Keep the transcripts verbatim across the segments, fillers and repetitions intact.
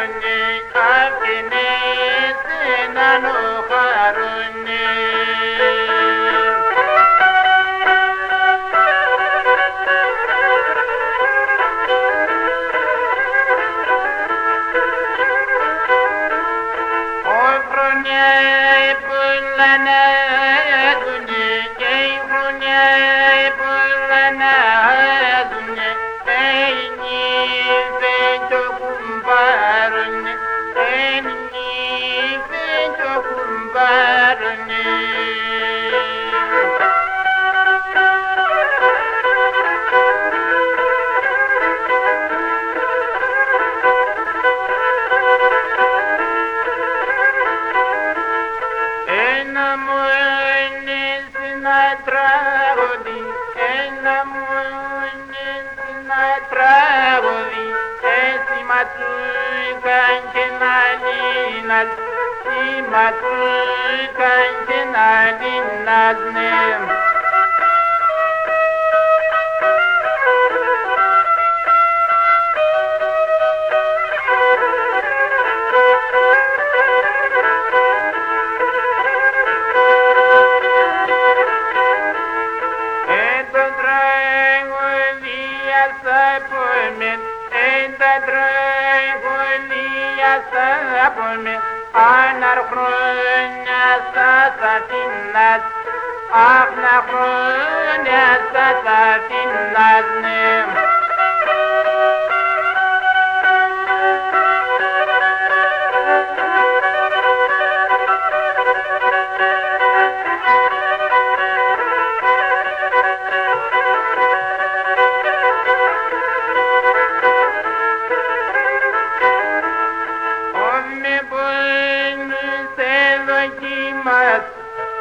Avkine sena no harune. O frune pulane zune, ei frune pulane zune. Ei ni fencho kumbarone, ei ni fencho kumbarone. Ena moine sena tragodi, ena moine sena tragodi, esi matsuikan kena linas, si matsuikan kena linas ne. Eta dragodi a sapomen, eta dragodi a sapomen, ana hrune sa safinas, ana hrune sa safinas ne. Ov me boinuse dokimas,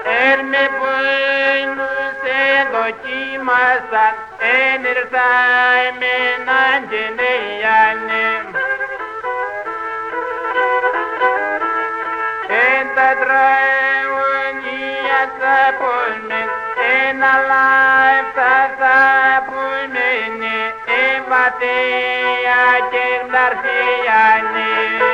er me boinuse dokimas, en er saime nan kene iane. Eta dragodi a sapomen, ena laif sa sapomen, e vatea kek larhea ne.